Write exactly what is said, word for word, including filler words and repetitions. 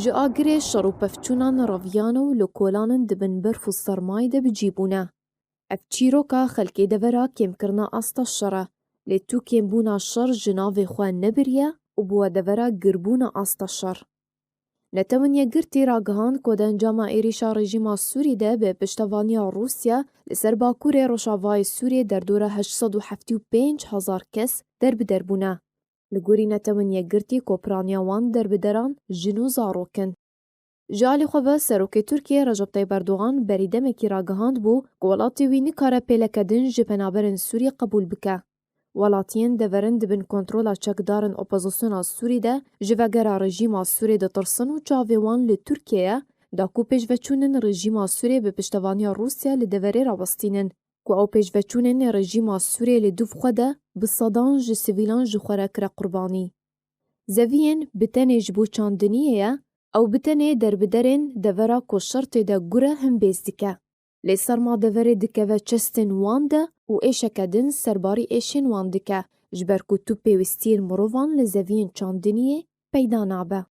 Ji agirê şer û pevçûnan reviyane û li kolanan di bin berf û sermayê de bi cî bûne. Ev çîroka xelkê devera kêmkirina asta şer e, lê tu kêmbûna şer ji navê xwe nebiriye û bi we devera girbûna asta şer. Netewên Yekgirtî ragihand ku di encama êrîşa rejîma Sûrî de bi piştevaniya Rûsya li ser bakurê rojavayê Sûriyê derdora heşt sed û heftê û pênc hezar kes derbider bûne. Li gorî Netewên Yekgirtî, kopiraniya wan derbideran jin û zarok in. Ji alî xwe ve Serokê Tirkiyê Recep Tayyip Erdogan berî demekî ragihand bû ku welatê wî nikare pêleke din ji penaberên Sûriyê qebûl bike. Welatiyên deverin di bin kontrola çekdarên opozisyona Sûrî de ji vegera rejîma Sûrê ditirsin û çavê wan li Tirkiyê ye, da ku pêşveçûnên rejîma Sûrê bi piştevaniya Rûsya li deverê rawestînin, ku ew pêşveçûnên rejîma Sûrê li dûv xwe de bi sedan ji sivîlan ji xwe re kire qurbanî. Zeviyên bi tenê ji bo çandiniyê ye, ew bi tenê derbiderên devera ku şer tê de gure himbêz dike. Lê serma deverê dikeve çestên wan de û êşeke din serbarî êşên wan dike, ji ber ku tu pêwîstiyên mirovan li zeviyên çandiniyê peyda nabe.